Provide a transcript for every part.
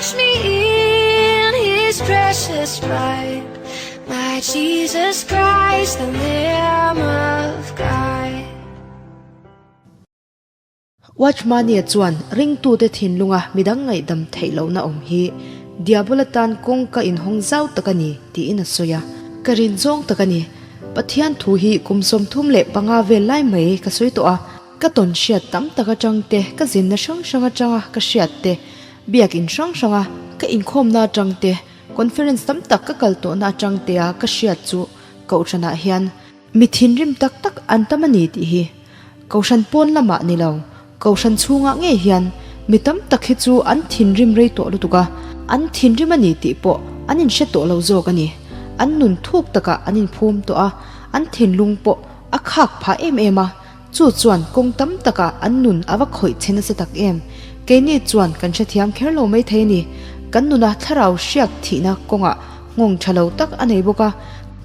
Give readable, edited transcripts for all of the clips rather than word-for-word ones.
Wash me in his precious blood. My Jesus Christ, the Lamb of God. Watchmania chuan ringtute thinlunga midang ngaihdam theih lohna awm hi Diabola tan kawngka inhawng zau tak a ni tiin a sawi a. Ka rin zawng tak a ni. Pathian thu hi kum 35 vel lai mai ka sawi tawh a. Ka tawn hriat tam tak atang te, ka zinna hrang hrang atanga ka hriat te, biakin hrang hranga ka inkhawmna atang te, conference tam tak ka kal tawhna atang tea ka hriat chu Kohhranah hian mi thinrim tak tak an tam a ni tih hi Kohhran pawn lamah ni lo, Kohhran chhungah ngei hian mi tam tak hi chu an thinrim rei tawh lutuk a, an thinrim a ni tih pawh an inhre tawh lo zawk a ni. An nun thuk takah an inphum tawh a, an thinlung pawh a khak phah em em a, Chu chuan kawng tam takah an nun a va khawih che nasa tak em? Keini chuan kan hrethiam kher lo mai thei a ni. Kan nuna thlarau hriak thihna kawngah nghawng tha lo tak a nei bawk a.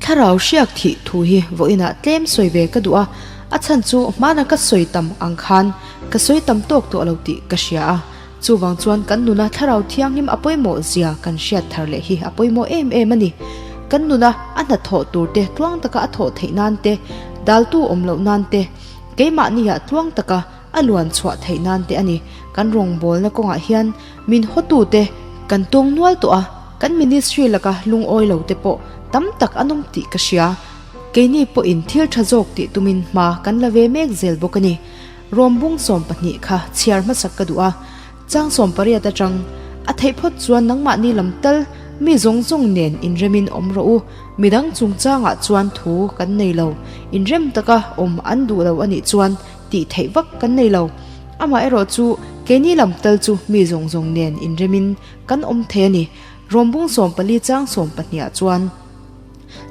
Thlarau hriak thih thu hi vawiinah tlem sawi ve ka duh a, a chhan chu hmana ka sawi tam ang khan ka sawi tam tawk tawh lo tih ka hria a. Chuvang chuan kan nuna thlarau thianghlim a pawimawh zia kan hriat thar leh hi a pawimawh em em a ni. Kan nuna a hnathawh tur te tluang taka a thawh theih nan te, daltu awm loh nan te, keimahniah tluang taka a luan chhuah theih nan te a ni. Kan rawngbawlna kawngah hian min hawtute kan tawng nual tawh a, kan ministry laka lungawi lo te pawh tam tak an awm tih ka hria. Keini pawhin thil tha zawk tih tumin hma kan la ve mek zel bawk a ni. Rawmbung 12 kha chhiar hmasak ka duh a, chang 18 atang a theih phawt chuan nangmahni lam tal mi zawng zawng nen inremin awm rawh u, midang chungchangah chuan thu kan nei lo, inrem taka awm an duh lo a nih chuan tih theih vak kan nei lo. Amaherawh chu keini lam tal chu mi zawng zawng nen inremin kan awm thei a ni, Rawmbung 14 chang 12 ah chuan.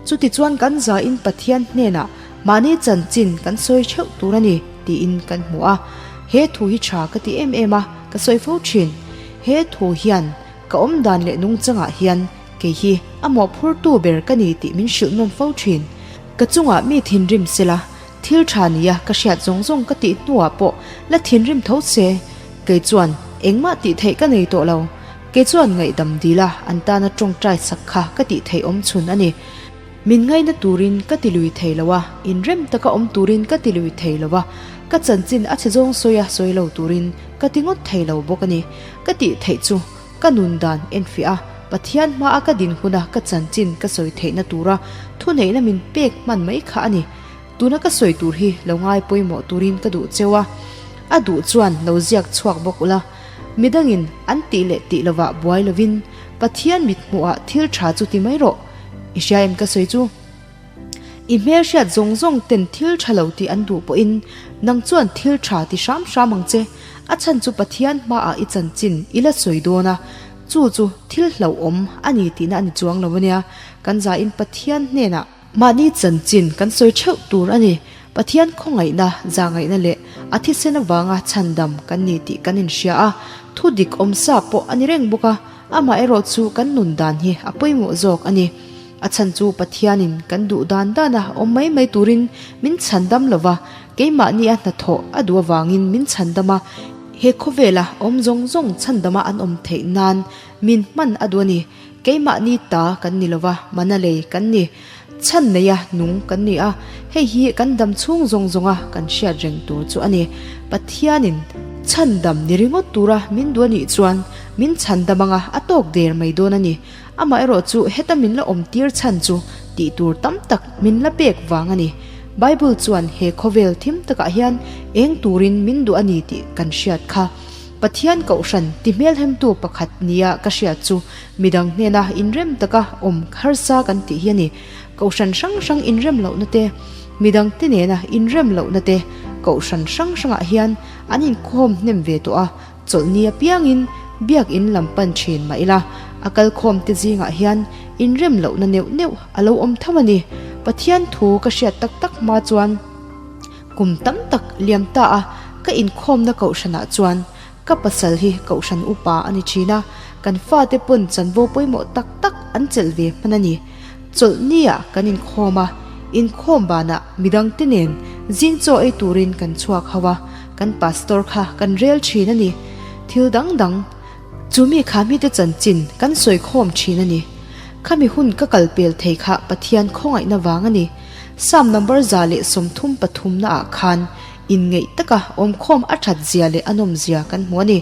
Chutichuan kan zain Pathian hnenah mahni chanchin kan sawi theuh tur a ni tiin kan hmu a. He thu hi tha ka ti em em a, ka sawi fo thin. He thu hian ka awmdan leh nungchangah hian kei hi a mawhphurtu ber ka ni tih min hrilh nawm fo thin. Ka chungah mi thinrim sela, thil tha nia ka hriat zawng zawng ka tih hnuah pawh la thinrim tho se, kei chuan engmah tih theih ka nei tawh lo. Kei chuan ngaihdam dil a, an tana tawngtai sak kha ka tih theih awm chhun a ni. Min ngaina turin ka ti lui thei lo a, inrem taka awm turin ka ti lui thei lo a, ka chanchin a chhe zawng sawi a sawi lo turin ka ti ngawt thei lo bawk a ni. Ka tih theih chu ka nun dan enfiah a, Pathian hmaa ka din huna ka chanchin ka sawi theihna tura thuneihna min pek hman mai kha a ni. Tuna ka sawi tur hi lo ngai pawimawh turin ka duh cheu a, a duh chuan lo ziak chhuak bawk ula. Midangin an tih leh tih lovah buai lovin Pathian mit hmuhah thil tha chu ti mai rawh. I hria em ka sawi chu? I hmel hriat zawng zawng ten thil tha lo tih an duh pawhin nang chuan thil tha ti hram hram ang che. A chhan chu Pathian hmaah i chanchin i la sawi dawn a, chu chu thil hlauhawm a ni tihna a ni chuang lo ania. Kan zain Pathian hnenah. Mahni chanchin kan sawi theuh tur a ni. Pathian khawngaihna, zahngaihna leh a thisen avanga chhandam kan ni tih kan inhria a, thu dik awmsa pawh a ni reng bawk a, amaherawh chu kan nun dan hi a pawimawh zawk a ni. A chhan chu Pathianin kan duh dan dana awm mai mai turin min chhandam lo va, keimahni a hnathawh a duh avangin min chhandam a, he khawvela awm zawng zawng chhandama an awm theih nan min hman a duh a ni. Keimahni ta kan ni lova, mana lei kan ni. Chhan neia nung kan ni a, hei hi kan dam chhung zawng zawnga kan hriat reng tur chu a ni. Pathianin chhan dam ni ringawt tura min duh a nih chuan min chhan dam anga a tawk der mai dawn a ni. Amaherawh chu heta min la awm tir chhan chu tih tur tam tak min la pek vang a ni. Bible chuan he khawvel thim takah hian eng turin min duh a ni tih kan hriat kha. Pathian Kohhran ti hmelhemtu pakhat nia ka hriat chu midang hnena inrem taka awm harsa kan tih hi a ni. Kohhran hrang hrang inrem lohna te, midang te nena inrem lohna te Kohhran hrang hrangah hian an inkhawm hnem ve tawh a, chawlhni apiangin biakin lam pan thin mah ila a kalkhawm te zingah hian inrem lohna neuh neuh a lo awm tho a ni. Pathian thu ka hriat tak tak hma chuan. Kum tam tak liam ta a, ka inkhawmna kohhranah chuan ka pasal hi kohhran upa a ni thin a, kan fate pawn chanvo pawimawh tak tak an chelh ve hman a ni. Chawlhniah kan inkhawm a, inkhawm banah midangte nen zing chaw ei turin kan chhuak ho a, kan pastor kha kan rel thin a ni. Thil dang dang. Chu mi kha mite chanchin kan sawi khawm thin a ni. Khami hun ka kal pel thei kha Pathian khawngaihna vang a ni. Psalm number 133 na ah khan inngeih taka awmkhawm a that zia leh a nawm zia kan hmu a ni.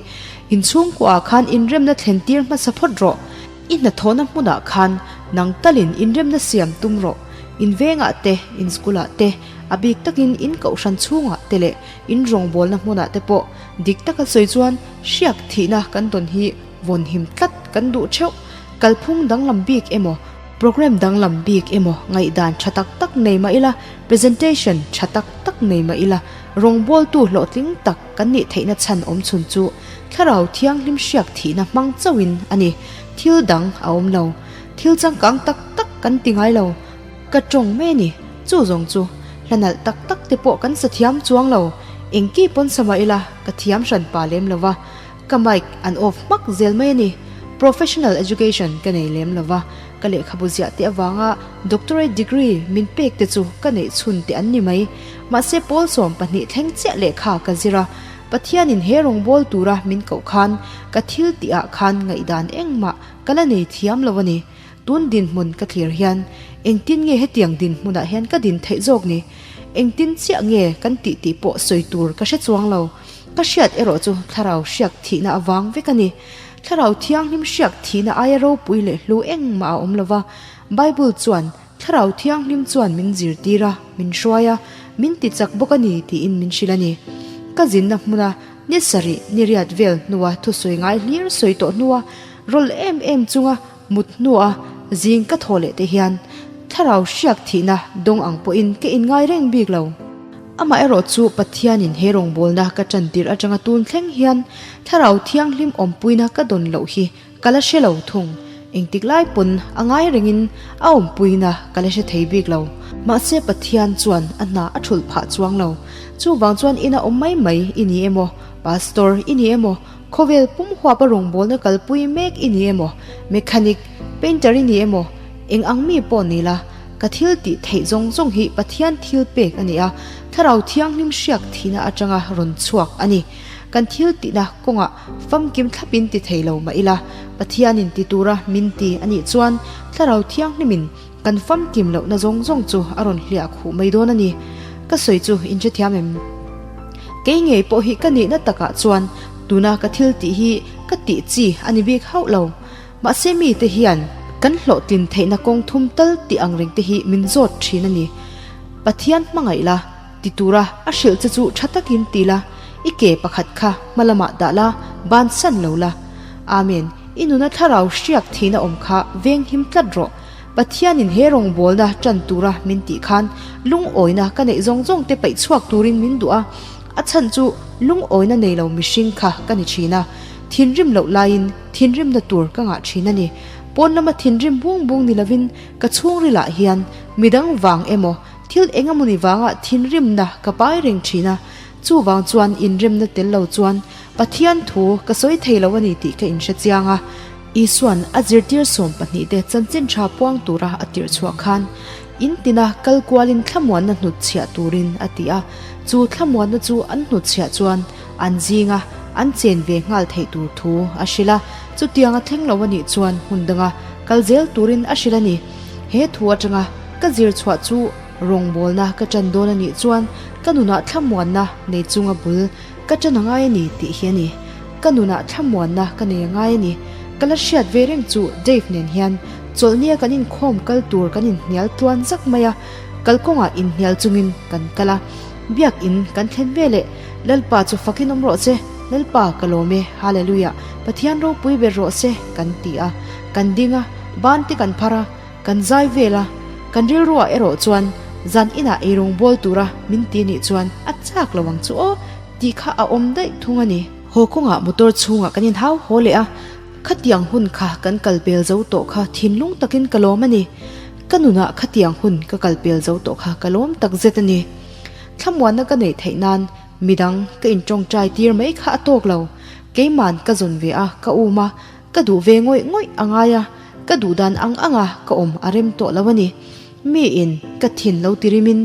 Inchhungkua ah khan inremna thlen tir hmasa phawt rawh. I hnathawhna hmunah khan nang talin inremna siam tum rawh. In vengah te, in school ah te, a bik takin in kohhran chhungah te leh in rawngbawlna hmunah te pawh dik taka sawi chuan hriak thihna kan dawn hi vawnhim tlat kan duh theuh. Kalphung danglam bik emaw, program danglam bik emaw ngaihdan tha tak tak nei mah ila, presentation tha tak tak nei mah ila, rawngbawltu hlawhtling tak kan nih theihna chhan awm chhun chu Thlarau Thianghlim hriak thihna hmang chauhin a ni. Thil dang a awm lo. Thil changkang tak tak kan ti ngai lo. Ka tawng mai a ni. Chu zawng chu hla nalh tak tak te pawh kan sa thiam chuang lo. Engki pawn sa mah ila ka thiam hran pa lem lo va. Ka mic an off hmak zel mai a ni. Professional education ka nei lem lo va. Ka lehkhabu ziah te avanga doctorate degree min pek te chu ka neih chhun te an ni mai. Mahse pawl 12 thleng chiah lehkha ka zir a. Pathianin he rawngbâwl tura min koh khan ka thil tihah khan ngaihdan engmah ka la nei thiam lo a ni. Tun dinhmun ka thlir hian engtin nge hetiang dinhmunah hian ka din theih zawk ni? Engtin chiah nge kan tih tih pawh sawi tur ka hre chuang lo. Ka hriat erawh chu thlarau hriak thihna avang vek a ni. Thlarau thianghlim hriak thihna aia ropui leh hlu engmah a awm lo va. Bible chuan Thlarau Thianghlim chuan min zirtir a, min hruai a, min ti chak bawk a ni tiin min hrilh a ni. Ka zinna hmuna ni sarih ni riat vel hnua thusawi ngai hlir sawi tawh hnua rawl em em chunga mut hnua zing ka thaw leh te hian Thlarau hriak thihna dawng ang pawhin ka inngai reng bik lo. Amaherawh chu Pathianin he rawngbawlna ka tan tirh atanga tun thleng hian Thlarau Thianghlim awmpuina ka dawn loh hi Ka la hre lo thung. Engtik lai pawn a ngai rengin a awmpuina ka la hre thei bik lo. Mahse Pathian chuan a hna a thulh phah chuang lo. Chuvang chuan ina awm mai mai i ni emaw, Pastor i ni emaw, khawvel pum huapa rawngbawlna kalpui mek i ni emaw, mechanic, painter i ni emaw, eng ang mi pawh ni la, ka thil tih theih zawng zawng hi Pathian thil pek a ni a, Thlarau Thianghlim hriak thihna atanga rawn chhuak a ni. Kan thil tihna kawngah Famkim thlapin ti thei lo mah ila, Pathianin ti tura min ti a nih chuan Thlarau Thianghlimin kan famkim lohna zawng zawng chu a rawn hliah khuh mai dawn a ni. Ka sawi chu in hrethiam em? Kei ngei pawh hi ka nihna takah chuan tuna ka thil tih hi ka tih chi a ni bik hauh lo. Mahse mite hian kan hlawhtlin theihna kawng thum tal tih ang reng te hi min zawt thin a ni. Pathian hmangaih la. Ti tura a hrilh che chu tha takin ti la, i ke pakhat kha hma lamah dah la, bansan lo la. Amen. I nuna thlarau hriak thihna awm kha venghim tlat rawh. Pathianin he rawngbawlna tan tura min tih khan lungawina ka neih zawng zawng te paih chhuak turin min duh a, a chhan chu lungawina nei lo mihring kha ka ni thin a, thinrim loh laiin thinrimna tur ka ngah thin a ni. Pawn lama thinrim bung bung ni lovin ka chhungrilah hian midang vang emaw Thil eng emawni vanga thinrimna ka pai reng thin a, chuvang chuan inremna tel lo chuan Pathian thu ka sawi thei lo a ni tih ka inhre chiang a. Isua'n a zirtir 12 te chanchin tha puang tura a tirh chhuah khan in tina kal kualin thlamuanna hnutchhiah turin a ti a, chu thlamuanna chu an hnutchhiah chuan an zinga an chen ve nghal theih tur thu a hrilh a, chutianga thleng lo a nih chuan hmun danga kal zel turin a hrilh a ni. He thu atanga ka zir chhuah chu rawngbawlna ka ṭan dawn a nih chuan ka nunah thlamuanna nei chunga bul ka ṭan a ngai a ni tih hi a ni. Ka nunah thlamuanna ka nei a ngai a ni. Ka la hriat ve reng chu Dave nen hian chawlhnia kan inkhawm kal tur kan inhnial tluan zak mai a, kalkawngah inhnial chungin kan kal a. Biakin kan thlen veleh Lalpa chu fakin awm rawh che, Lalpa ka lawm e, Hallelujah, Pathian ropui ber rawh se kan ti a, kan ding a, ban te kan phar a, kan zai vel a, kan rilruah erawh chuan zan inah eirawng bawl tura min ti nih chuan a chak lo ang chu aw tih kha a awm daih thung a ni. Haw kawngah motor chhungah kan inhau haw leh a, khatiang hun kha kan kal pel zo tawh kha thinlung takin ka lawm a ni. Ka nunah khatiang hun ka kal pel zo tawh kha ka lawm tak zet a ni. Thlamuanna ka neih theih nan midang ka intawngtai tir mai kha a tawk lo. Keiman ka zawn ve a, ka um a, ka duh ve ngawih ngawih a ngai a, ka duh dan ang ang a ka awm a rem tawh lo a ni. Miin ka thin lo ti rimin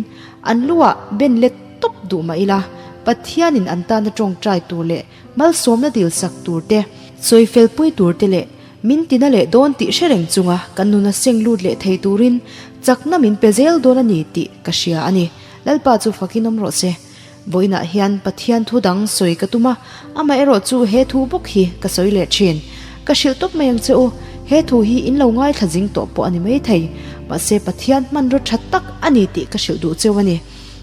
an luah ben let tawp duh mah ila, Pathianin an tana tawngtai tur leh malsawmna dil sak tur te. Sawi fel pui tur te leh min tina leh dawn tih hre reng chunga kan nuna seng lut leh thei turin chakna min pe zel dawn a ni tih ka hria a ni. Lalpa chu fakin awm rawh se. Vawiinah hian Pathian thu dang sawi ka tum a, amaherawh chu he thu bawk hi ka sawi leh thin. Ka hrilh tawp mai ang che u, he thu hi in lo ngaithla zing tawh pawh a ni maithei, mahse Pathian hmanraw tha tak a ni tih ka hrilh duh cheu a ni.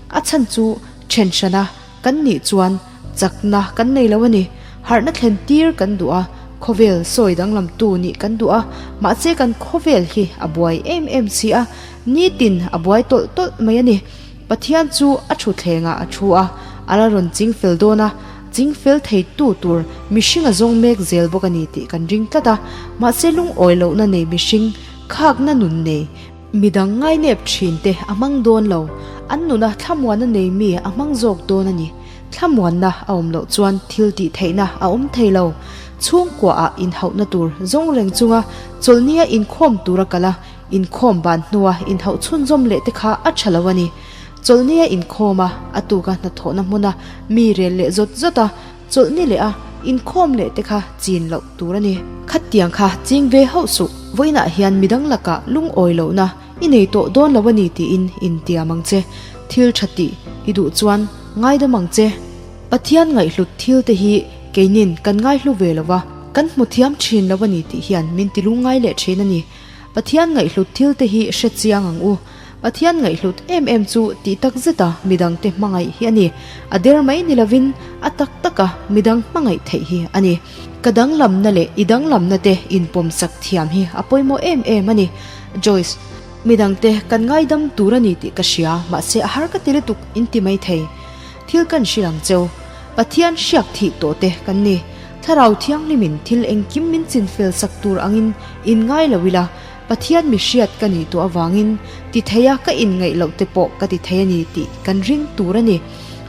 A chhan chu then hrana kan nih chuan chakna kan nei lo a ni. Harhna thlen tir kan duh a, khawvel sawi danglamtu nih kan duh a, mahse kan khawvel hi a buai em em si a, nitin a buai tawlh tawlh mai a ni. Pathian chu a thutthlengah a thu a, a la rawn ching fel dawn a, ching fel theitu tur mihring a zawng mek zel bawk a ni tih kan ring tlat a, mahse lungawi lohna nei mihring, khakna nun nei, midang ngainep thin te a hmang dawn lo, an nuna thlamuanna nei mi a hmang zawk dawn a ni. Thlamuanna a awm loh chuan thil tih theihna a awm thei lo. Chhungkuaah inhauhna tur zawng reng chunga chawlhnia inkhawm tura kal a, Inkhawm ban hnua inhauh chhunzawm leh te kha a tha lo a ni. Chawlhni a inkhawm a, a tuka hnathawhna hmuna mi rel leh zawt zawt a, chawlhni leh a inkhawm leh te kha chin loh tur a ni. Khatiang kha ching ve hauh suh, vawiinah hian midang lakah lungawi lohna i nei tawh dawn lo a ni tiin intiam ang che. Thil tha tih i duh chuan ngaidam ang che. Pathian ngaihhlut thil te hi keinin kan ngaihlu ve lo va, kan hmu thiam thin lo a ni tih hian min ti lungngai leh thin a ni. Pathian ngaihhlut thil te hi hre chiang ang u. Pathian ngaihhlut em em chu tih tak zeta midangte hmangaih hi a ni. A der mai ni lovin a tak taka midang hmangaih theih hi a ni. Ka danglamna leh i danglamna te inpawmsak thiam hi a pawimawh em em a ni. Joyce, Midangte kan ngaidam tur a ni tih ka hria, mahse a har ka ti lutuk in ti mai thei. Thil kan hrilh ang cheu. Pathian hriak thih tawh te kan ni. Thlarau Thianghlimin thil engkim min chinfel sak tur angin in ngai lo ila, Pathian mi hriat ka nih tawh avangin ti theia ka inngaih loh te pawh ka ti thei a ni tih kan ring tur a ni.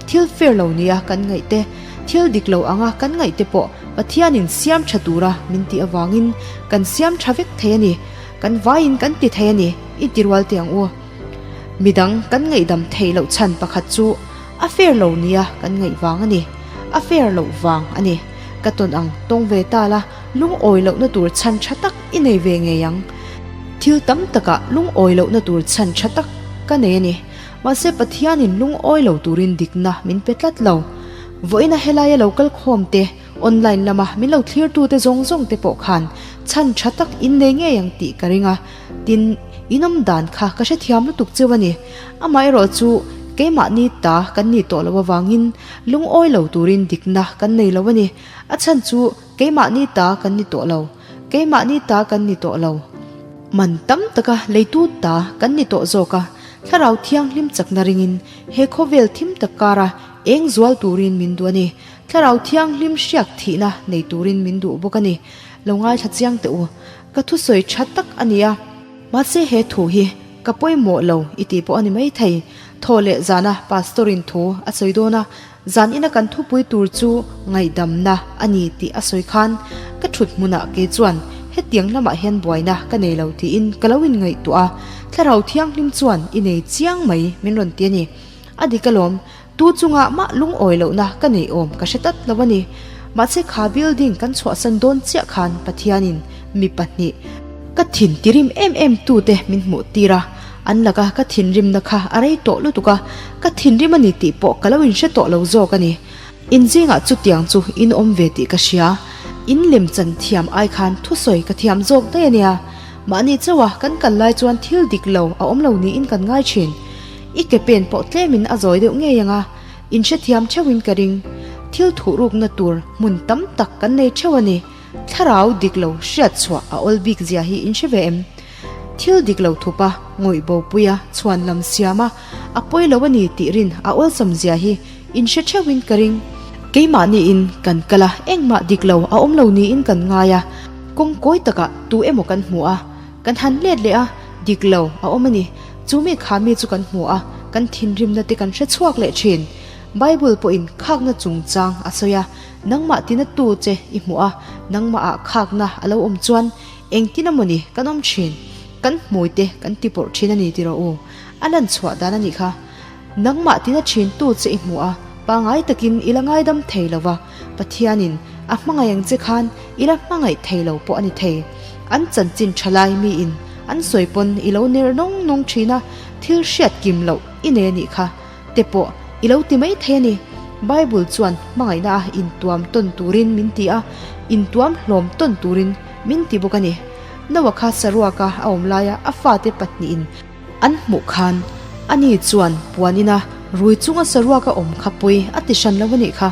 Thil fair lo nia kan ngaih te, thil dik lo anga kan ngaih te pawh Pathianin siam tha tura min tih avangin kan siam tha vek thei a ni. Kan vaiin kan ti thei a ni, i ti rual teh ang u. Midang kan ngaihdam theih loh chhan pakhat chu a fair lo nia kan ngaih vang a ni. A fair loh vang a ni. Ka tawn ang tawng ve ta la, lungawi lohna tur chhan tha tak i nei ve ngei ang. Thil tam takah lungawi lohna tur chhan tha tak ka nei a ni. Mahse Pathianin lungawi lo turin dikna min pe tlat lo. Vawiina helaia lo kal khawm te, online lama min lo thlirtute zawng zawng te pawh khan chhan tha tak in nei ngei ang tih ka ring a. Tin, in awm dan kha ka hrethiam lutuk cheu a ni. Amaherawh chu keimahni ta kan ni tawh loh avangin lungawi lo turin dikna kan nei lo a ni. A chhan chu keimahni ta kan ni tawh lo. Keimahni ta kan ni tawh lo. Man tam taka leitu ta kan ni tawh zawk a, Thlarau Thianghlim chakna ringin he khawvel thim tak kara eng zual turin min duh a ni. Thlarau Thianghlim hriak thihna nei turin min duh bawk a ni. Lo ngaithla chiang teh u. Ka thusawi tha tak a ni a. Mahse he thu hi ka pawimawh lo i tih pawh a ni maithei. Thaw leh zana Pastor in thu a sawi dawn a, zan ina kan thupui tur chu ngaihdamna a ni tih a sawi khan ka thut hmunah kei chuan hetiang lamah hian buaina ka nei lo tiin ka lo inngaihtuah a, Thlarau Thianghlim chuan i nei chiang mai min rawn ti a ni. A dik alawm, tu chungah mah lungawi lohna ka nei awm ka hre tlat lo a ni. Mahse kha building kan chhuahsan dawn chiah khan Pathianin mi pahnih ka thin tirim em em tute min hmuh tir a, an laka ka thinrimna kha a rei tawh lutuk a, ka thinrim a ni tih pawh ka lo inhre tawh lo zawk a ni. In zingah chutiang chu in awm ve tih ka hria, in lem chan thiam ai khan thusawi ka thiam zawk daih a nia. Mahni chauha kan kal lai chuan thil dik lo a awm lo niin kan ngai thin. I ke pen pawh tlemin a zawi deuh ngei ang a, in hrethiam theuhin ka ring. Thil thuhrukna tur hmun tam tak kan nei theuh a ni. Thlarau dik lo hriat chhuah a awl bik zia hi in hre ve em? Thil dik lo thupa ngawih bopuia chhuan lam siama a pawi lo a ni tih rin a awlsam zia hi in hre theuhin ka ring. Keimahniin kan kal a, engmah dik lo a awm lo niin kan ngai a, kawng kawi takah tu emaw kan hmu a, kan han let leh a, dik lo a awm a ni. Chu mi kha mi chu kan hmu a, kan thinrimna te kan hre chhuak leh thin. Bible pawhin khakna chungchang a sawi a, nangmah tina tu che i hmuh a, nangmahah khakna a lo awm chuan engtin amawni kan awm thin, kan hmui te kan ti pawrh thin a ni tiraw u? A lan chhuah dan a nih kha. Nangmah tina thin tu che i hmuh a, pangai takin i la ngaidam thei lo va, Pathianin. A hmangaih ang che khan i la hmangaih thei lo pawh a ni thei. An chanchin tha lai miin an sawi pawn i lo ner nawng nawng thin a, thil hriat kim loh i nei a nih kha te pawh i lo ti mai thei a ni. Bible chuan hmangaihna a intuam tawn turin min ti a, intuam hlawm tawn turin min ti bawk a ni. Noah kha saruaka a awm laia a fate pahnihin an hmuh khan ani chuan puan ina rui chunga saruaka awm kha pawi a ti hran lo a nih kha.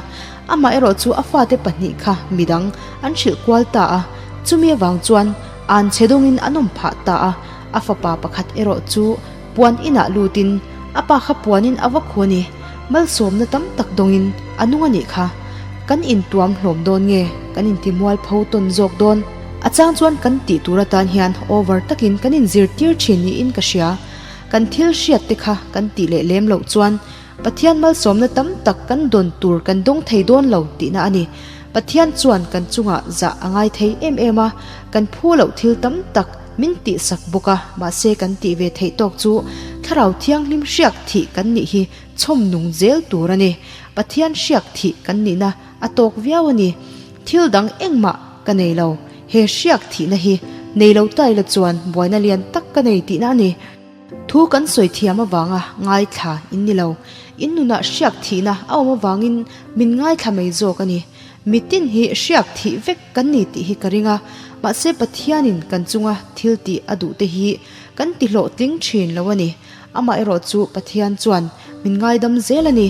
Amaherawh chu a fate pahnih kha midang an hrilh kual ta a, chumi avang chuan an chhe dawngin an awm phah ta a, a fapa pakhat erawh chu puan inah lutin a pa kha puanin a va khu a ni. Malsawmna tam tak dawngin a nung a nih kha. Kan intuam hlawm dawn nge kan intimualpho tawn zawk dawn? A chang chuan kan tih tur atan hian over takin kan inzirtir thin niin ka hria. Kan thil hriat te kha kan tih leh lem loh chuan Pathian malsawmna tam tak kan dawn tur kan dawng thei dawn lo tihna a ni. Pathian chuan kan chungah zah a ngai thei em em a, kan phu loh thil tam tak min tihsak bawk a, mahse kan tih ve theih tawk chu Thlarau Thianghlim hriak thih kan nih hi chhawm nung zel tur a ni. Pathian hriak thih kan nihna a tawk viau a ni. Thil dang engmah ka nei lo. He hriak thihna hi nei lo ta ila chuan buaina lian tak ka nei tihna a ni. Thu kan sawi thiam avanga ngaithla in ni lo. In nunah hriak thihna a awm avangin min ngaithla mai zawk a ni. Mitin hi hriak thih vek kan ni tih hi ka ring a, mahse Pathianin kan chunga thil tih a duh te hi kan ti hlawhtling thin lo a ni. Amaherawh chu Pathian chuan min ngaidam zel a ni.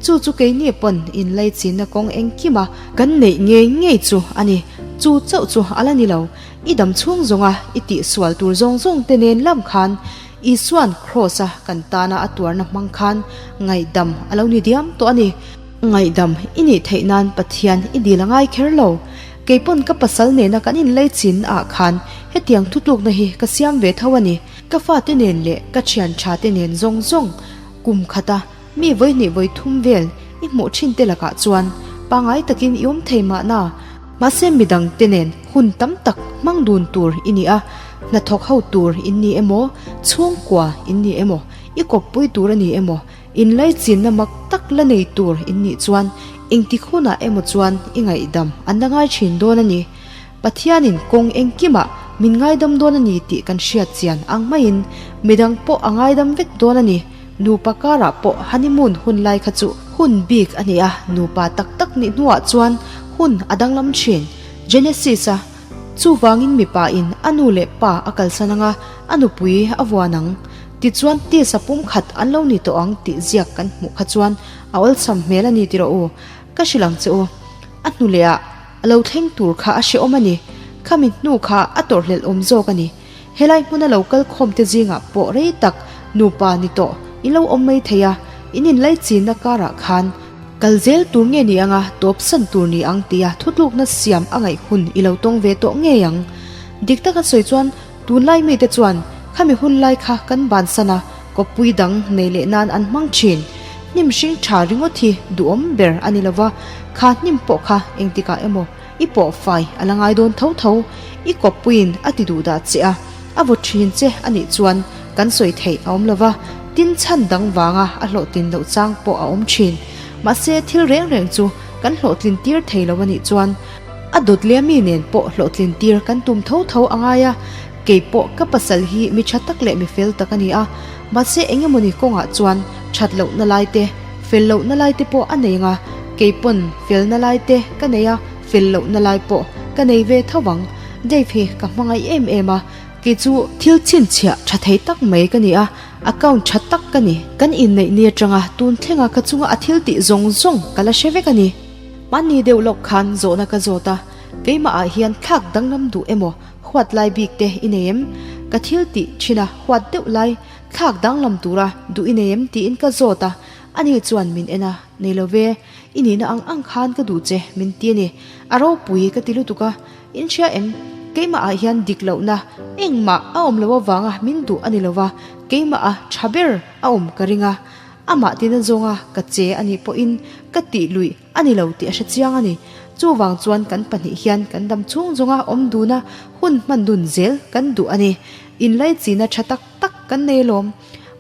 Chu chu keini pawn inlaichinna kawng engkima kan neih ngei ngei chu a ni. Chu chauh chu a la ni lo. I dam chhung zawnga i tihsual tur zawng zawng te nen lam khan Isua'n Kraws-a kan tana a tuarna hmang khan ngaihdam a lo ni diam tawh a ni. Ngaihdam i nih theih nan Pathian i dil a ngai kher lo. Keipawn ka pasal nena kan inleichin ah khan hetiang thutlukna hi ka siam ve tho a ni. Ka fate nen leh ka thian tha te nen zawng zawng kum khata mi vawihnih vawithum vel i hmuh thin te lakah chuan pangai takin i awm thei mahna. Mahse midang te nen hun tam tak hmang dun tur i ni a, hnathawk ho tur in ni emaw, chhungkua in ni emaw, i kawppui tur a ni emaw, Inlaichinna mak tak la nei tur in nih chuan engtik hunah emaw chuan i ngaihdam an la ngai thin dawn a ni. Pathianin kawng engkimah min ngaidam dawn a ni tih kan hriat chian ang maiin midang pawh a ngaidam vek dawn a ni. Nupa karah pawh honeymoon hun lai kha chu hun bik a ni a, nupa tak tak nih hnuah chuan hun a danglam thin. Genesis-a Chuvangin mipa in a nu leh pa a kalsan anga a nupui a vuan ang. Tichuan tisa pum khat an lo ni tawh ang tih ziak kan hmuh kha chuan a awlsam hmel a ni ti rawh u, ka hrilh ang che u. A hnu leh ah a lo thleng tur kha a hrehawm a ni, khami hnu kha a tawrhhlelh awm zawk a ni. Helai hmuna lo kal khawm te zingah pawh rei tak nupa ni tawh in lo awm mai thei a, in inlaichinna karah khan kal zel tur nge ni anga tawpsan tur ni ang tia thutlukna siam a ngaih hun i lo tawng ve tawh ngei ang. Dik taka sawi chuan Tunlai mite chuan khami hun lai kha kan bansan a, kawppui dang nei leh nan an hmang thin. Hnim hring tha ringawt hi duhawm ber a ni lova, kha hnim pawh kha engtikah emaw i pawh fai a la ngai dawn tho tho. I kawppuiin a ti duh dah che a, a vaw thin che a nih chuan kan sawi theih a awm lova, tin chhan dang vanga a hlawhtlin loh chang pawh a awm thin. Mahse thil reng reng chu kan hlawhtlin tir thei lo a nih chuan, A dawt leh mi nen pawh hlawhtlin tir kan tum tho tho a ngai a, kei pawh ka pasal hi mi tha tak leh mi fel tak a ni a, mahse eng emawni kawngah chuan that lohna lai te, fel lohna lai te pawh a nei ang a, kei pawn felna lai te ka nei a, fel lohna lai pawh ka nei ve tho ang. Dave hi ka hmangaih em em a, kei chu thil chhinchhiah tha thei tak mai ka ni a, account tha tak ka ni, kan inneih ni atanga tun thlenga ka chunga a thil tih zawng zawng ka la hre vek a ni. Mahni deuh lawk khan zawhna ka zawt a, keimah ah hian thlak danglam duh emaw huat lai bik te i nei em? Ka thil tih thin a huat deuh lai thlak danglam tura duh i nei em tiin ka zawt a, ani chuan min en a, nei lo ve, i nihna ang ang khan ka duh che min ti a ni, a ropui ka ti lutuk a, in hria em? Keimah ah hian dik lohna engmah a awm lo avanga min duh a ni lo va, keimah a tha ber a awm ka ring a. Amah tina zawnga ka che a nih pawhin ka tih luih a ni lo tih a hre chiang a ni. Chuvang chuan kan pahnih hian kan dam chhung zawnga awm duna hun hman dun zel kan duh a ni. Inlaichina tha tak tak kan nei alawm.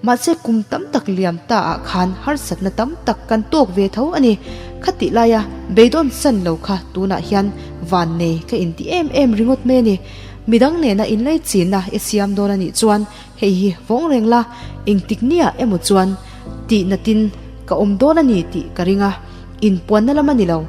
Mahse kum tam tak liam ta ah khan harsatna tam tak kan tawk ve tho a ni. Khatih laia beidawn san lo kha tunah hian van nei ka inti em em ringawt mai a ni. Midang nena inlaichinna i siam dawn a nih chuan hei hi vawng reng la, engtik nia emaw chuan tih natin ka awm dawn a ni tih ka ring a, inpuanna lam a ni lo.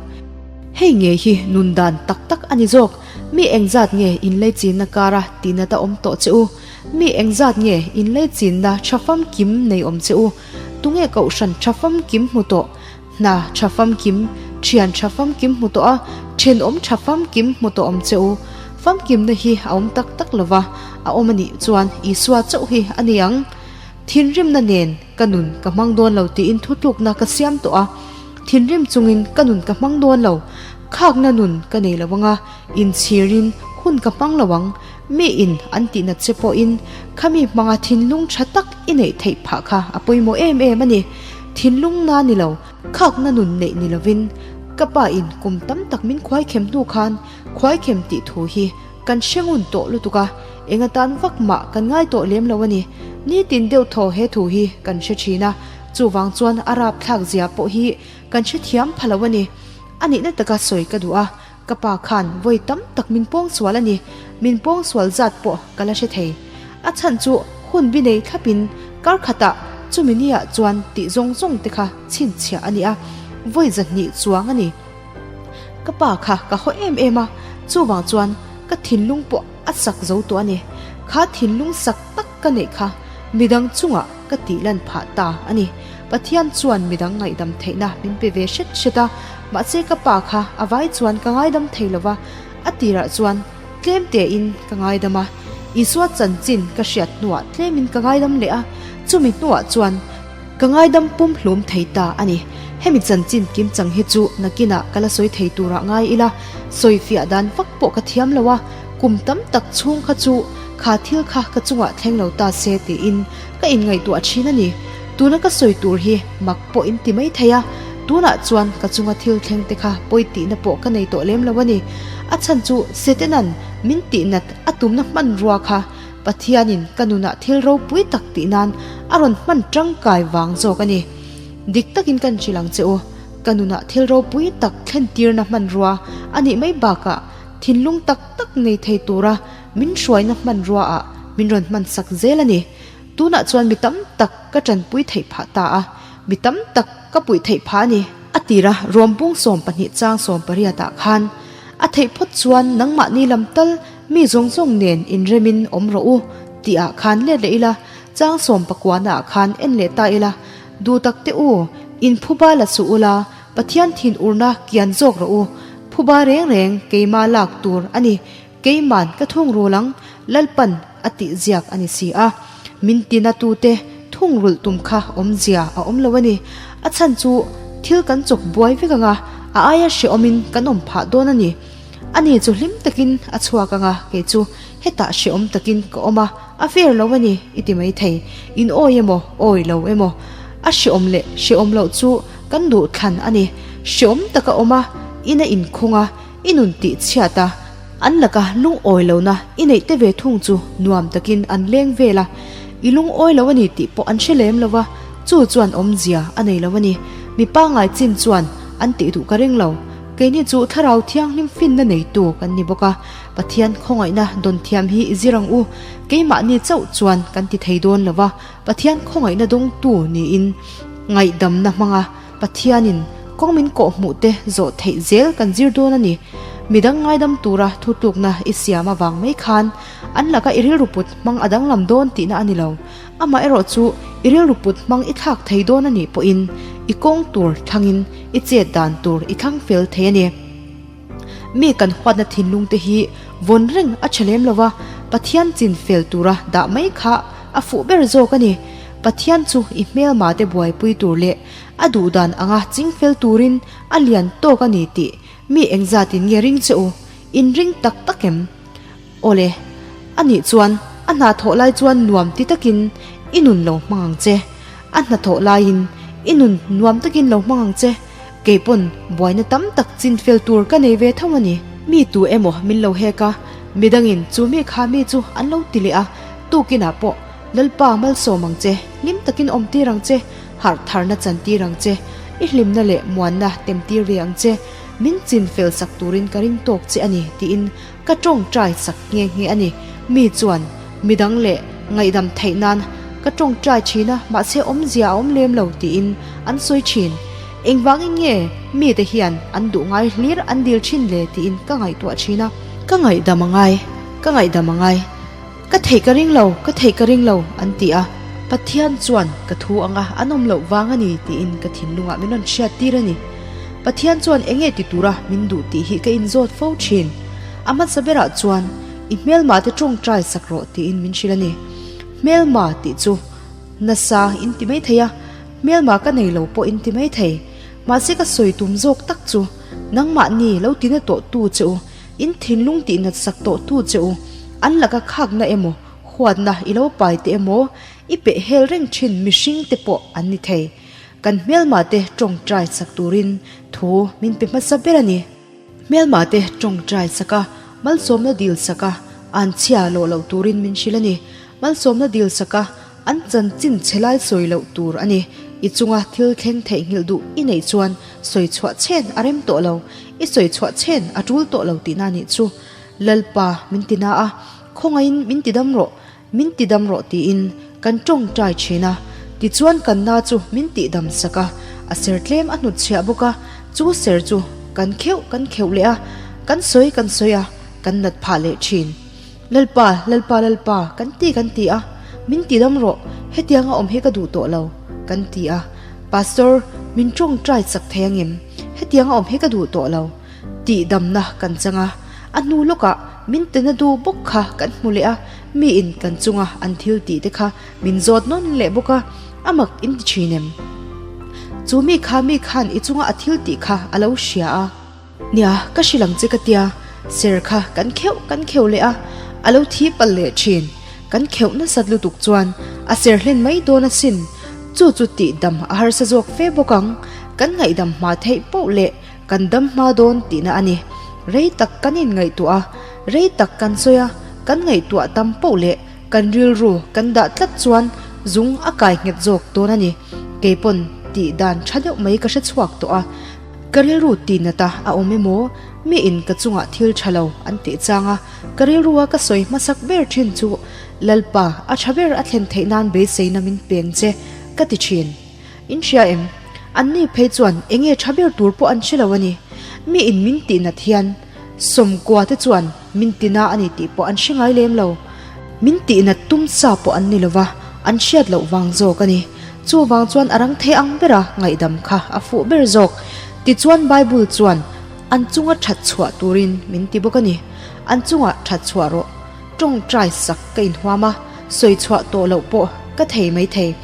Hei nge hi nun dan tak tak a ni zawk, mi engzat nge inlaichinna kara tih nat a awm tawh che u? Mi engzat nge inlaichinna tha famkim nei awm che u? Tunge kohhran tha famkim hmu tawh? Hna tha famkim, thian tha famkim hmu tawh a, thenawm tha famkim hmu tawh awm che u. Famkimna hi a awm tak tak lo va, a awm a nih chuan Isua chauh hi a ni ang. Thinrimna nen ka nun ka hmang dawn lo tiin thutlukna ka siam tawh a, thinrim chungin ka nun ka hmang dawn lo. Khakna nun ka nei lo anga, inchhirin hun ka hmang lo ang. Mi in an tihna che pawhin khami hmanga thinlung tha tak i neih theih phah kha a pawimawh em em a ni. Thinlung na ni lo, khakna nun neih ni lovin ka pa in kum tam tak min khuaikhem hnu khan khuaikhem tih thu hi kan hre ngun tawh lutuk a, eng atan vak mah kan ngai tawh lem lo a ni. Nitin deuh thaw he thu hi kan hre thin a, chuvang chuan a rapthlak zia pawh hi kan hrethiam pha lo a ni. A nihna taka sawi ka duh a, Ka pa khan vawi tam tak min pawng sual a ni, min pawng sual zat pawh ka la hre thei. A chhan chu hun bi nei thlapin kar khatah chumi niah chuan tih zawng zawng te kha chhinchhiah a ni a, vawi zahnih chuang a ni. Ka pa kha ka haw em em a, chuvang chuan ka thinlung pawh a sak zo tawh a ni. Kha thinlung sak tak ka neih kha midang chungah ka tih lan phah ta a ni. Pathian chuan midang ngaihdam theihna min pe ve hret hret a, mahse ka pa kha a vai chuan ka ngaidam thei lo va, a tirah chuan tlem tein ka ngaidam a, Isua chanchin ka hriat hnuah tlemin ka ngaidam leh a, chumi hnuah chuan ka ngaidam pum hlum thei ta a ni. Hemi chanchin kimchang hi chu nakinah ka la sawi thei turah ngai ila, sawifiah dan vak pawh ka thiam lo a, kum tam tak chhung kha chu kha thil kha ka chungah thleng lo ta se tiin ka inngaihtuah thin a ni. Tuna ka sawi tur hi mak pawh in ti mai thei a, tunah chuan ka chunga thil thleng te kha pawi tihna pawh ka nei tawh lem lo a ni. A chhan chu Setenan min tihnat a tumna hmanrua kha Pathianin ka nunah thil ropui tak tih nan a rawn hman tangkai vang zawk a ni. Dik takin kan hrilh ang che u, ka nunah thil ropui tak thlen tirna hmanrua a nih mai bakah thinlung tak tak nei thei tura min hruaina hmanrua ah min rawn hman sak zel a ni. Tunah chuan mi tam tak ka tanpui theih phah ta a, mi tam tak ka puih theih phah a ni. A tira Rawmpung 12 chang 18 ah khan a theih phawt chuan nangmahni lam tal mi zawng zawng nen inremin awm rawh u tih ah khan let leh ila, chang 19 na ah khan en leh ta ila, duh tak te u, in phuba la suh ula, Pathian thin urna kian zawk rawh u, phuba reng reng keima lak tur a ni. Keiman ka thungrul ang, Lalpan a tih ziak a ni si a. Min tina tute thungrulh tum kha awmzia a awm lo a ni. A chhan chu thil kan chawk buai vek ang a, a aia hrehawmin kan awm phah dawn a ni. Ani chu hlim takin a chhuak ang a, kei chu hetah hrehawm takin ka awm a, a fair lo a ni i ti mai thei. In awi emaw, awi lo emaw, a hrehawm leh hrehawm loh chu kan duh thlan a ni. Hrehawm taka awm a, ina inkhung a, I nun tih chhiat a, an laka lungawi lohna i neih te ve thung chu nuam takin an leng vel a, i lungawi lo a ni tih pawh an hre lem lo va, chu chuan awmzia a nei lo a ni. Mi pangngai chin chuan an tih duh ka ring lo. Keini chu Thlarau Thianghlim finna neitu kan ni bawk a, Pathian khawngaihna dawn thiam hi i zir ang u. Keimahni chauh chuan kan ti thei dawn lo va, Pathian khawngaihna dawngtu niin ngaihdamna hmanga Pathianin kawng min kawhhmuh te zawh theih zel kan zir dawn a ni. Midang ngaidam tura thutlukna i siam avang mai khan an laka i rilru put hmang a danglam dawn tihna a ni lo. Amaherawh chu i rilru put hmang i thlak thei dawn a nih pawhin i kawng tur thlangin i chet dan tur i thlang fel thei a ni. Mi kan huatna thinlung te hi vawn reng a tha lem lo va, Pathian chin fel tura dah mai kha a fuh ber zawk a ni. Pathian chu i hmelma te buaipui tur leh a duhdan anga chingfel turin a lian tawk a ni tih mi engzatin nge ring che u? In ring tak tak em? Awle, anih chuan a hna thawh lai chuan nuam ti takin i nun lo hmang ang che. A hna thawh laiin i nun nuam takin lo hmang ang che. Keipawn buaina tam tak chinfel tur ka nei ve tho a ni. Mi tu emaw min lo hek a, midangin chu mi kha mi chu an lo ti leh a, tukinah pawh Lalpa malsawm ang che, hlim takin awm tir ang che, harh tharna chan tir ang che. I hlimna leh muanna temtir ve ang che. Min chin fel sak turin ka ring tawk che a ni, tiin ka tawngtai sak nghe nghe a ni. Mi chuan midang leh ngaihdam theih nan ka tawngtai thin a, mahse awmzia a awm lem lo tiin an sawi thin. Engvangin nge mite hian an duh ngai hlir an dil thin le tiin ka ngaihtuah thin a. Ka ngaihdam a ngai, ka ngaihdam a ngai. Ka theih ka ring lo, ka theih ka ring lo, an ti a. Pathian chuan ka thu anga an awm loh vang a ni tiin ka thinlungah min rawn hriat tir a ni. Pathian chuan eng nge ti tura min duh tih hi ka inzawt fo thin. A hmasa berah chuan i hmelma te tawngtai sak rawh tiin min hrilh a ni. Hmelma tih chu nasa in ti mai thei a, hmelma ka nei lo pawh in ti mai thei. Mahse ka sawi tum zawk tak chu nangmahni lo tina tawh tu che u In thinlung tih nat sak tawh tu che u, an laka khakna emaw, huatna i lo pai te emaw, i peh hel reng thin mihring te pawh an ni thei. Kan hmelma te tawngtai sak turin thu min pe hmasa ber a ni. Hmelma te tawngtai sak a, malsawmna dil sak a, an chhia lawh loh turin min hrilh a ni. Malsawmna dil sak a, An chanchin chhe lai sawi loh tur a ni. I chunga thil thleng theihnghilh duh i neih chuan sawi chhuah chen a rem tawh lo. I sawi chhuah chen a tul tawh lo tihna nih chu. Lalpa min ti na a, khawngaihin min ti dam rawh, min ti dam rawh tiin kan tawngtai thin a. Tichuan kan na chu min tih dam sak a, a ser tlem a hnutchhiah bawk a, chu ser chu kan kheuh kan kheuh leh a, kan sawi kan sawi a, kan nat phah leh thin. Lalpa, Lalpa, Lalpa, kan ti kan ti a, min ti dam rawh, hetianga awm hi ka duh tawh lo, kan ti a, Pastor, min tawngtai chak thei angem, hetianga awm hi ka duh tawh lo, tih damna kan chang a, a hnu lawkah min tena du bawk kha kan hmu leh a, miin kan chunga an thil tih te kha min zawt nawn leh bawk a, a mak in ti thin em? Chu mi kha mi khan i chunga a thil tih kha a lo hria a. Nia, ka hrilh ang che ka tia, ser kha kan kheuh kan kheuh leh a, a lo thi palh leh thin. Kan kheuh nasat lutuk chuan a ser hlen mai dawn asin, chu chu tih dam a harsa zawk fe bawk ang, kan ngaihdam hma theih poh leh kan dam hma dawn tihna a ni. Rei tak kan inngaihtuah a, rei tak kan sawi a, kan ngaihtuah tam poh leh kan rilru kan dah tlat chuan zung a kai nghet zawk dawn a ni. Keipawn tih dan tha deuh mai ka hre chhuak tawh a. Ka rilru ti nat a a awm emaw? Mi in ka chungah thil tha lo an tih chang a, ka rilrua ka sawi hmasak ber thin chu Lalpa, a tha ber a thlen theih nan beiseina min peng che, ka ti thin. In hria em? Anni phei chuan enge tha ber tur pawh an hre lo a ni. Mi in min tih nat hian sawmkua te chuan min ti na a ni tih pawh an hre ngai lem lo. Min tih nat tum sa pawh an ni lova, an hriat loh vang zawk a ni. Chuvang chuan a rang thei ang bera ngaihdam kha a fuh ber zawk. Tichuan Bible chuan an chunga that chhuah turin min ti bawk a ni. An chunga that chhuah rawh. Tawngtai sak ka inhuam a, sawi chhuah tawh loh pawh ka thei mai thei.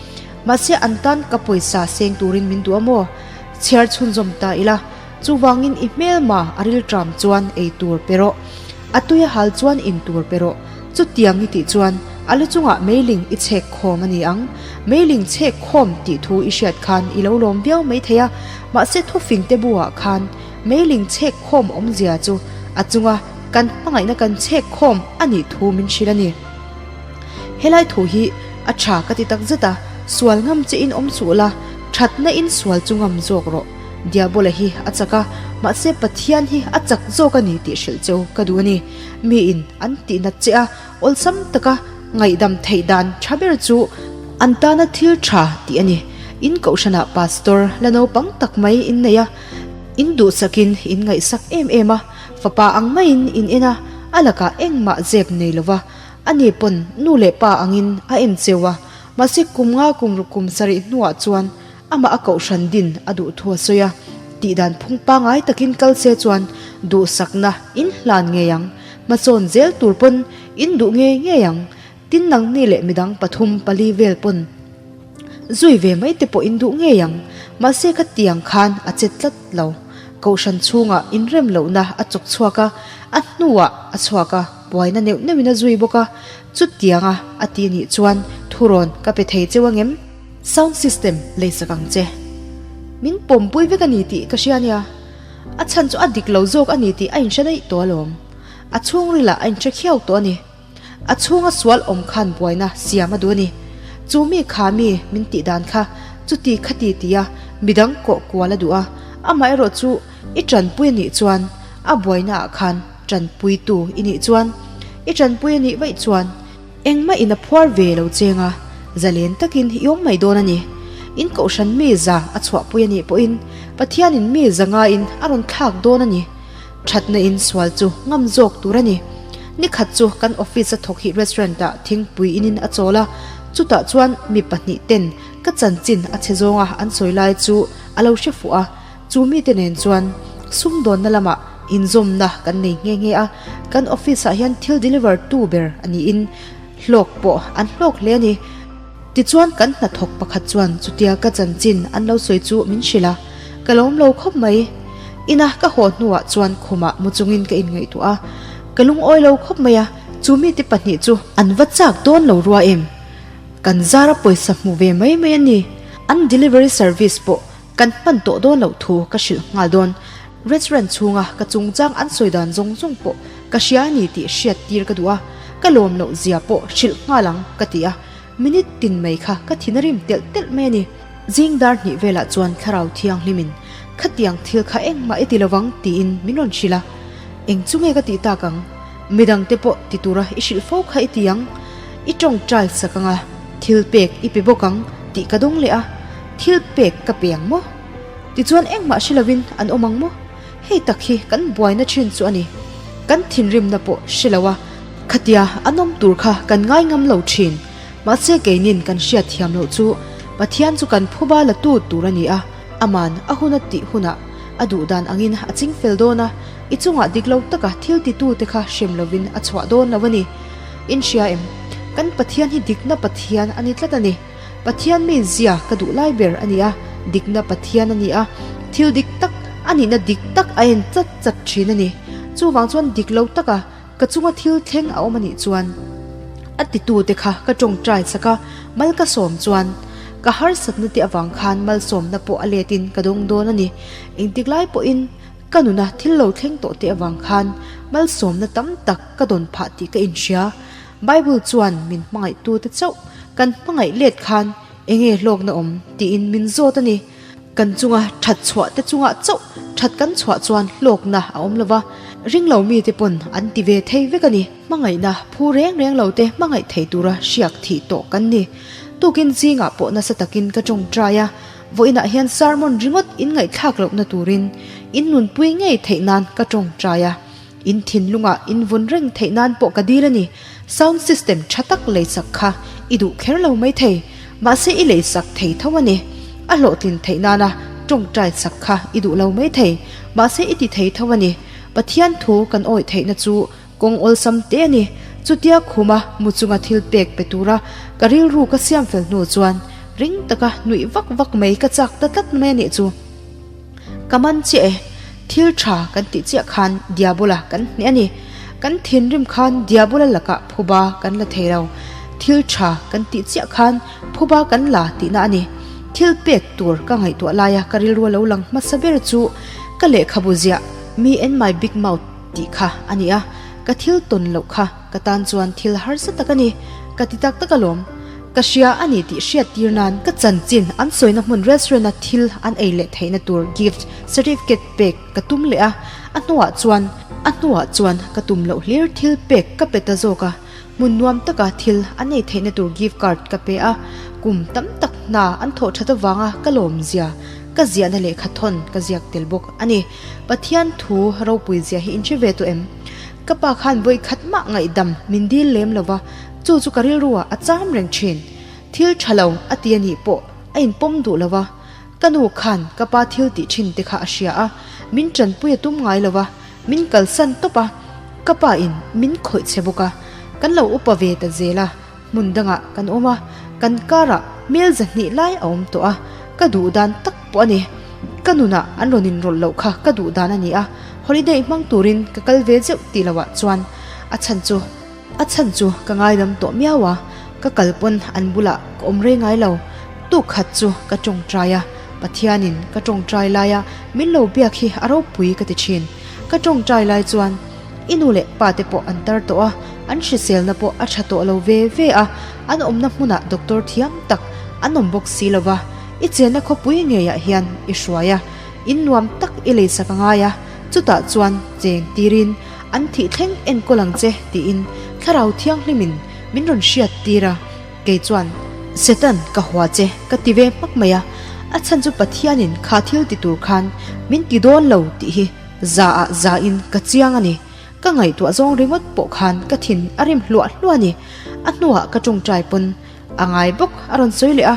Mahse an tan ka pawisa seng turin min duh a maw? Chhiar chhunzawm ta ila, chuvangin i hmelma a rilṭam chuan ei tur pe rawh. A tui a hal chuan in tur pe rawh. Chutiang i tih chuan a lu chungah meiling i chhek khawm a ni ang. Meiling chhek khawm tih thu i hriat khan i lo lawm viau mai thei a, mahse thufing te buah khan meiling chhek khawm awmzia chu a chunga kan hmangaihna kan chhek khawm a nih thu min hrilh a ni. Helai thu hi a tha ka ti tak zet a, sual ngam che in awm suh la, thatna in sual chu ngam zawk rawh. Diabola hi a chak a, mahse Pathian hi a chak zawk a ni tih hrilh cheu ka duh a ni. Miin an tih nat che a, awlsam taka ngaihdam theih dan tha ber chu an tana thil tha tih a ni. In kohhranah pastor la naupang tak mai in nei a, in duhsakin in ngaihsak em em a, fapa ang maiin in en a, a lakah engmah zep nei lova, ani pawn nu leh pa angin a en cheu a, mahse kum nga kum ruk kum sarih hnuah chuan Amah a kohhran din a duh thu a sawi a, tihdan phung pangai takin kal se chuan duhsakna in hlan ngei ang, hmasawn zel tur pawn in duh ngei ngei ang, tin nangni leh midang pathum pali vel pawn zui ve mai te pawh in duh ngei ang, mahse kha tiang khan a che tlat lo. Kohhran chhungah inrem lohna a chawk chhuak a, a hnuah a chhuak a, buaina neuh neuhin a zui bawk a, chutianga a ti nih chuan thurawn ka pe thei cheu angem? Sound system leisak ang che. Min pawmpui vek a ni tih ka hria nia. A chhan chu a dik lo zawk a ni tih a inhre daih tawh alawm. A chhungrilah a inhre khiau tawh a ni. A chhunga sual awm khan buaina siam a duh a ni. Chu mi kha mi min tih dan kha chuti khati tia midang kawh kual a duh a, amaherawh chu i tanpui a nih chuan a buaina ah khan tanpuitu i nih chuan i tanpui a nih vaih chuan engmah in a phuar ve lo cheng a, zalen takin i awm mai dawn a ni. In kohhran mi za a chhuahpui a nih pawhin Pathianin mi za ngaiin a rawn thlak dawn a ni. Thatna in sual chu ngam zawk tur a ni. Nikhat chu kan office a thawk hi restaurant ah thingpui inin a chawl a, chutah chuan mi pahnih ten ka chanchin a chhe zawnga an sawi lai chu a lo hre fuh a, chu mite nen chuan sumdawnna lamah inzawmna kan nei nghe nghe a, kan office ah hian thil deliver tu ber a niin hlawk pawh an hlawk hle a ni. Tichuan kan hnathawk pakhat chuan chutia ka chanchin an lo sawi chu min hrilh a, ka lawm lo khawp mai. Ina ka haw hnuah chuan khumah mu chungin ka inngaihtuah a, ka lungawi lo khawp mai a, chu mite pahnih chu an va chak dawn lo rua em? Kan zara pawisa hmu ve mai mai a ni. An delivery service pawh kan hman tawh dawn loh thu ka hrilh nghal dawn. Restaurant chhunga ka chungchang an sawi dan zawng zawng pawh ka hria a ni tih hriat tir ka duh a, ka lawm loh zia pawh hrilh nghal ang ka ti a, minute tin mai kha ka thin a rim telh telh mai a ni. Zing dar hnih velah chuan thlarau thianghlimin khatiang thil kha engmah i ti lovang tiin min rawn hrilh a, eng chu nge ka tih tak ang? Midangte pawh ti tura i hrilh fo kha i ti ang, i tawngtai sak ang a, thil pek i pe bawk ang tih ka dawng leh a, thil pek ka pe ang maw? Tichuan engmah hre lovin an awm ang maw? Hei tak hi kan buaina thin chu a ni. Kan thinrimna pawh hre lo a, khatia an awm tur kha kan ngai ngam lo thin. Mahse keinin kan hriat thiam loh chu Pathian chu kan phuba la tu tur a ni a, aman a hun a tih hunah a duh dan angin a ching fel dawn a, i chungah dik lo taka thil titute kha hrem lovin a chhuah dawn lo a ni. In hria em? Kan Pathian hi dikna Pathian a ni tlat a ni. Pathian mi zia ka duh lai ber a ni a, dikna Pathian a ni a, thil dik tak a nihna dik tak a en chat chat thin a ni. Chuvang chuan dik lo taka ka chunga thil thleng a awm a nih chuan a titute kha ka tawngtai chak a, mal ka sawm chuan ka harsatna te avang khan malsawmna pawh a letin ka dawng dawn a ni. Engtik lai pawhin ka nuna thil lo thleng tawh te avang khan malsawmna tam tak ka dawn phah tih ka inhria. Bible chuan min hmangaihtute chauh kan hmangaih let khan enge hlawkna awm tiin min zawt a ni. Kan chunga that chhuah te chungah chauh that kan chhuah chuan hlawkna a awm lova, ringlo mite pawn an ti ve thei vek a ni. Hmangaihna phu reng reng lo te hmangaih thei tura hriak thih tawh kan ni. Tukin zingah pawh nasa takin ka tawngtai a, vawiinah hian sermon ringawt in ngaihthlak lohna turin in nunpui ngei theih nan ka tawngtai a. In thinlungah in vun reng theih nan pawh ka dil a ni. Sound system tha tak leisak kha i duh kher lo mai thei. Mahse i leisak thei tho a ni. A hlawhtlin theih nana tawngtai sak kha i duh lo mai thei. Mahse i ti thei tho a ni. Pathian thu kan awih theihna chu kawng awlsam te a ni. Chutia khuma mu chunga thil pek pe tura ka rilru ka siam fel hnu chuan ring taka nuih vak vak mai ka chak ta tlat mai a nih chu. Ka man chiah e, thil tha kan tih chiah khan Diabola kan hneh a ni. Kan thinrim khan Diabola lakah phuba kan la thei lo. Thil tha kan tih chiah khan phuba kan la tihna a ni. Thil pek tur ka ngaihtuah laia ka rilru a lo lang hmasa ber chu ka lehkhabu ziah Me and My Big Mouth tih kha a ni a, ka thil tawn loh kha ka tan chuan thil harsa tak a ni. Ka ti tak tak alawm. Ka hria a ni tih hriat tir nan ka chanchin an sawina hmun restaurant a thil an ei leh theihna tur gift certificate pek ka tum leh a, a hnuah chuan a hnuah chuan ka tum loh hlir thil pek ka pe ta zawk a, hmun nuam taka thil an ei theihna tur gift card ka pe a, kum tam tak hna an thawh that avanga ka lawm zia ka ziahna lehkha thawn ka ziak tel bawk a ni. Pathian thu ropui zia hi in hre ve tawh em? Ka pa khan vawi khat mah ngaihdam min dil lem lova, Chu chu ka rilruah a cham reng thin. Thil tha lo a ti a nih pawh a inpawm duh lo va. Ka nu khan ka pa thil tih thin te kha a hria a, min tanpui a tum ngai lo va, min kalsan tawp a. Ka pa in min khawih che bawk a, kan lo upa ve ta zel a, hmun dangah kan awm a, kan karah hmel zahnih lai a awm tawh a, ka duh dan tak pawh a ni. Ka nunah an rawn inrawlh loh kha ka duh dan a ni a, holiday hmang turin ka kal ve zeuh tih loah chuan a chhan chu A chhan chu ka ngaidam tawh miau a, ka kal pawn an bulah ka awm rei ngai lo. Tuk khat chu ka tawngtai a, Pathianin ka tawngtai laia min lo biak hi a ropui ka ti thin. Ka tawngtai lai chuan i nu leh pa te pawh an tar tawh a, an hriselna pawh a tha tawh lo ve ve a, an awmna hmunah doctor thiam tak an awm bawk si lo va. I chenna khawpui ngeiah hian i hruai a, in nuam tak i leisak a ngai a, chutah chuan cheng tirin an thih thleng enkawl ang che tiin Thlarau Thianghlimin min rawn hriat tir a, kei chuan Satan ka hua che ka ti ve hmak mai a, a chhan chu Pathianin kha thil ti tur khan min ti dawn lo tih hi za ah za in ka chiang a ni. Ka ngaihtuah zawng ringawt pawh khan ka thin a rim hluah hluah a ni. A hnuah ka tawngtai pawn a ngai bawk a rawn sawi leh a,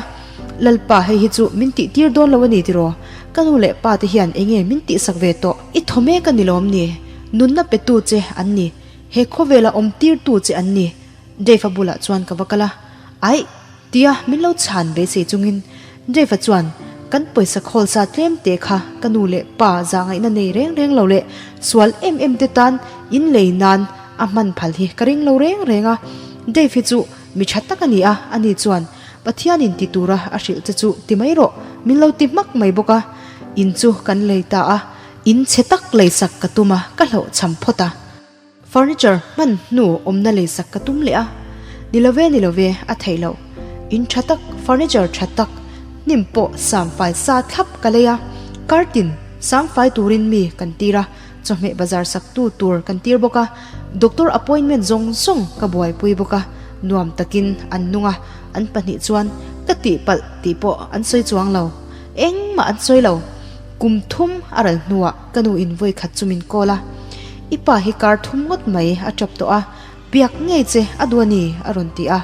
Lalpa hei hi chu min tih tir dawn lo a ni tiraw? Ka nu leh pa te hian eng nge min tihsak ve tawh? I thaw mek a ni lawm ni? Nunna petu che an ni, he khawvela awm tirtu che an ni. Dave-a bulah chuan ka va kal a, Aih! Tia min lo chhan beisei chungin Dave-a chuan kan pawisa khawl sa tlem te kha ka nu leh pa zahngaihna nei reng reng lo leh sual em em te tan in lei nan a hman phal hi ka ring lo reng reng a. Dave hi chu mi tha tak a ni a, ani chuan Pathianin ti tura a hrilh che chu ti mai rawh min lo ti hmak mai bawk a. In chu kan lei ta a, in chhe tak leisak ka tum a, ka hlauhchham phawt a. Furniture hman hnu awmna leisak ka tum leh a, ni lo ve ni lo ve a theih loh. In tha tak, furniture tha tak, hnim pawh samfai sa thlap ka lei a, kartin samfai turin mi kan tir a, chawhmeh bazar sak tu tur kan tir bawk a, doctor appointment zawng zawng ka buaipui bawk a, nuam takin an nung a, an pahnih chuan ka tihpalh tih pawh an sawi chuang lo, engmah an sawi lo. Kum thum a ral hnuah ka nu in vawi khat chu min call a, I pa hi kar thum ngawt mai a tap tawh a, biak ngei che a duh a ni a rawn ti a.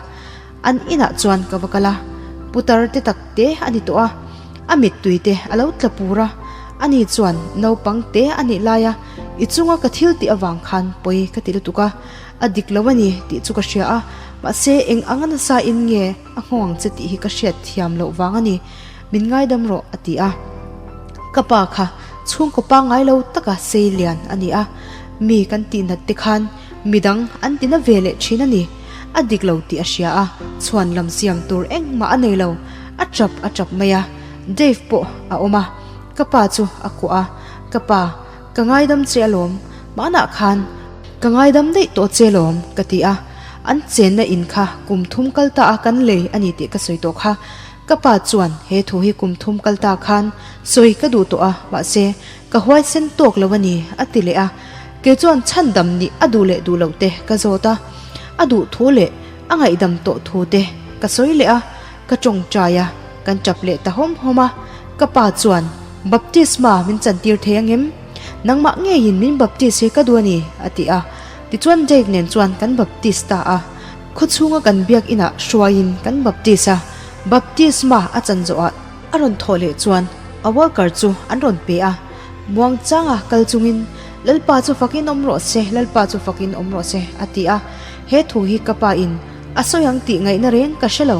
An inah chuan ka va kal a, putar te tak te a ni tawh a, a mittui te a lo tla pur a, ani chuan naupang te a nih lai a, i chunga ka thil tih avang khan pawi ka ti lutuk a, a dik lo a ni tih chu ka hria a, mahse eng anga nasa in nge a nghawng ang che tih hi ka hriat thiam loh vang a ni. Min ngaidam rawh a ti a. Ka pa kha chhungkaw pangngai lo taka sei lian a ni a, mi kan tihnat te khan midang an tina ve leh thin a ni. A dik lo tih a hria a, chhuan lam siam tur engmah a nei lo, a tap a tap mai a. Dave pawh a awm a, ka pa chu a kuah a, Ka pa, ka ngaidam che alawm, mahna khan ka ngaidam daih tawh che alawm ka ti a. An chenna in kha kum thum kal ta a kan lei a ni tih ka sawi tawh kha. Ka pa chuan he thu hi kum thum kal ta khan sawi ka duh tawh a, mahse ka huaisen tawk lo a ni a ti leh a. Kei chuan chhandam nih a duh leh duh loh te ka zawt a, a duh thu leh a ngaihdam tawh thu te ka sawi leh a, ka tawngtai a, kan tap leh ta hawm hawm a. Ka pa chuan baptisma min chantir thei angem? Nangmah ngeiin min baptis hi ka duh a ni a ti a. Tichuan Jake nen chuan kan baptis ta a. Khawchhunga kan biak inah hruaiin kan baptis a, baptisma a chan zawhah a rawn thawh leh chuan a worker chu an rawn pe a, muangchanga kal chungin Lalpa chu fakin awm rawh se, Lalpa chu fakin awm rawh se a ti a, he thu hi ka pa in a sawi ang tih ngaihna reng ka hre lo,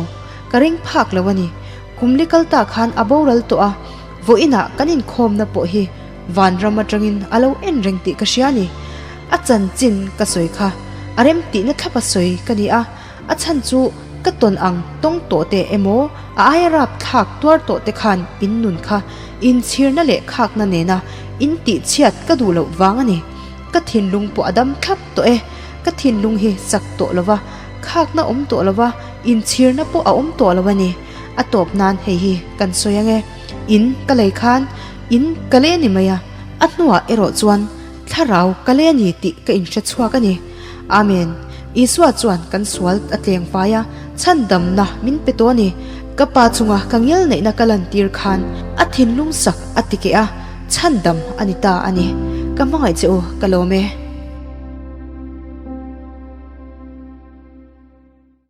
ka ring phak lo a ni. Kum li kal ta khan a boral tawh a, vawiinah kan inkhawmna pawh hi vanram atangin a lo en reng tih ka hria a ni. A chanchin ka sawi kha a rem tihna thlapa sawi ka ni a, a chhan chu ka tawn ang tawng tawh te emaw a aia rap thlak tuar tawh te khan in nun kha inchhirna leh khakna nena in tihchhiat ka duh loh vang a ni. Ka thinlung pawh a dam thlap tawh e, ka thinlung hi chak tawh lova, khakna awm tawh lova, inchhirna pawh a awm tawh lo a ni. A tawp nan hei hi kan sawi ang e, in ka lei khan in ka leh ni mai a, a hnuah erawh chuan Thlarau ka le a ni tih ka inhre chhuak a ni. Amen. Isua chuan kan sual a tleng fai a, chhandamna min pe tawh a ni. Ka pa chunga ka ngel neihna ka lantir khan a thinlung sak a ti keh a, chhandam a ni ta a ni. Ka hmangaih che u, ka lawm e.